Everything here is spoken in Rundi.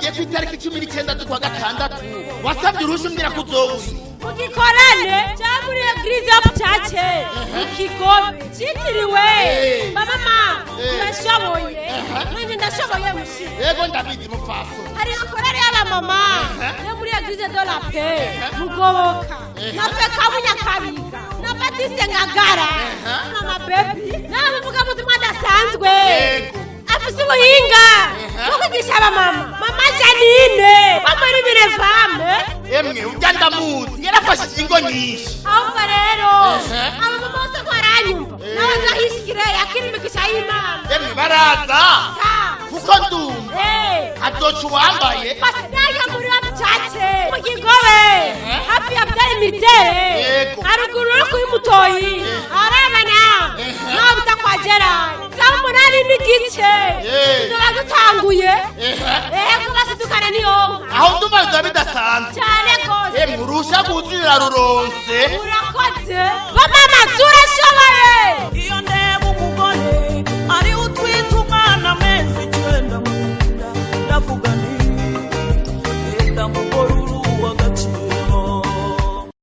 Wambwiye ko itariki 19 z'ukwa gatandatu wasabye uruhushya, umbwira ko uzowuza. Mu gikorane cya muri église yo cace ikigobe cyitiriwe mama ma turashoboye, nanjye ndashoboye mushira. Yego, ndabizi mupfaso. Hari korari y'abamama yo muri église de la paix Mugoboka na Fekabu Nyakabiga na Batiste Ngagara, mama Baby n'abavugabutumwa adasanzwe afise ubuhinga bwo kwigisha abamama, mama Janine wo muri Mirevame. Emwe, urya ndamuzi, yarafashije ingo nyinshi. Ahubwo rero abamama bose ko baranyumva, nawe nzahishikire yakira imigisha y'Imana. Emwe, baraza kuko ndumva hazoca uwambaye. Basigaye muri bacace mu Kigobe, hafi ya byari militaire, haruguru no kuri Mutoyi arabana naho bita kwa Gerard, saa 8:30 tuba dutanguye. Ego, basidukana niyo nka. Aho ndumva bizoba bidasanzwe. Cyane rwose. Emwe, uruhushya rwuzurira ruronse. Urakoze bamama.